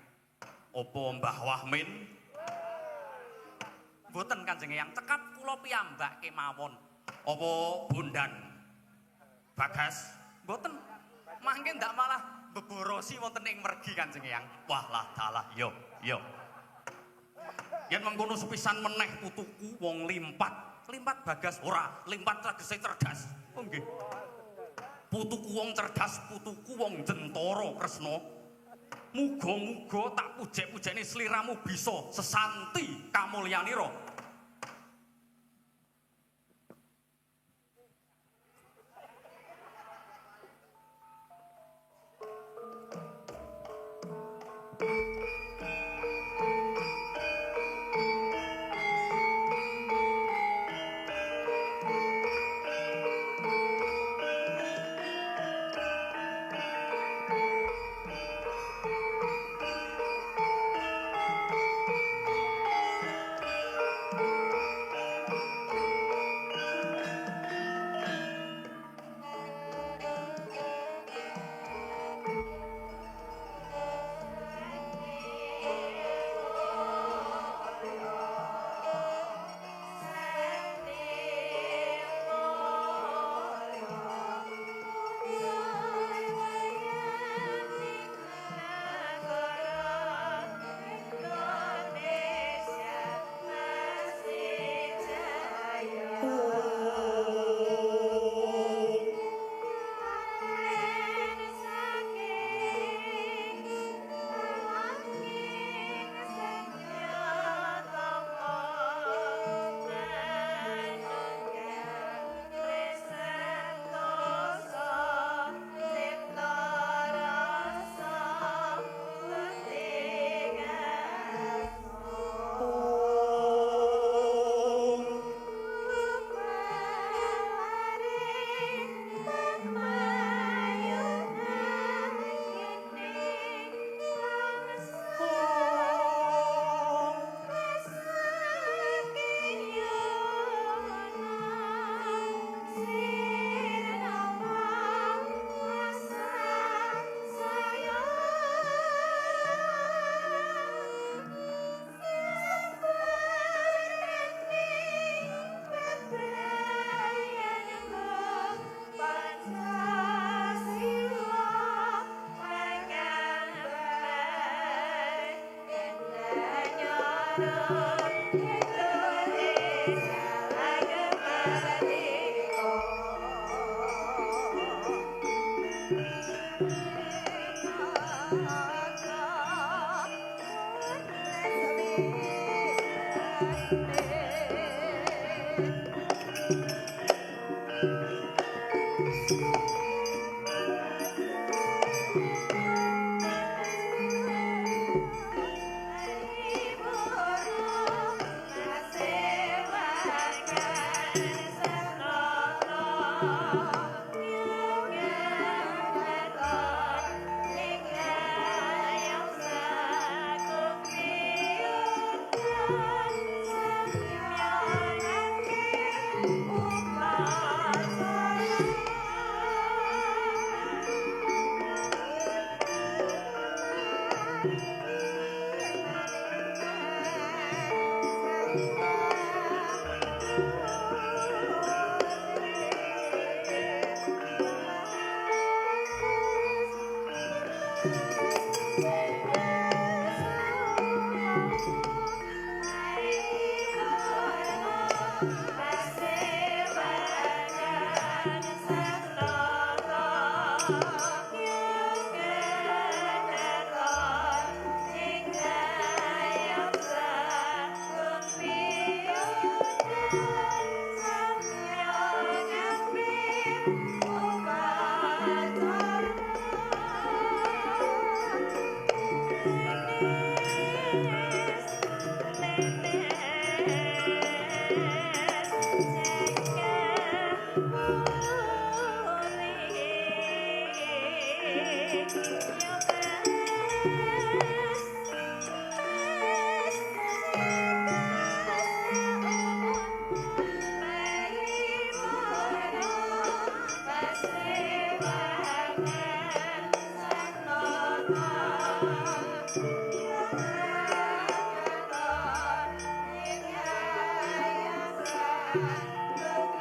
Apa Mbah Wahmin? Mboten Kanjeng Eyang, cekap kula piyambak kemawon. Apa Bondan Bagas? Mboten. Mangke ndak malah beborosi wonten ing mergi Kanjeng Eyang. Wah lah dalah yo yo. Yen mengkono sepisan meneh putuku wong limpat. Limpat Bagas ora, limpat tegese cerdas. Oh nggih. Putuku wong cerdas, putuku wong jentara Kresna. Muga-muga tak pujek-pujekne sliramu bisa sesanti kamulyanira.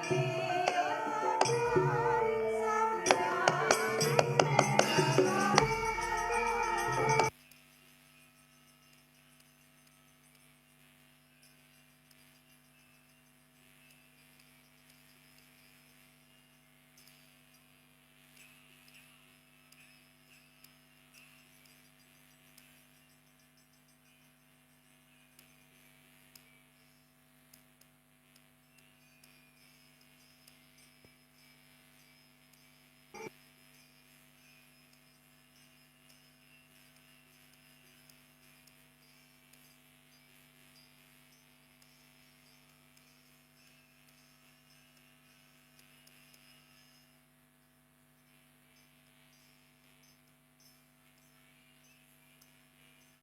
Thank you.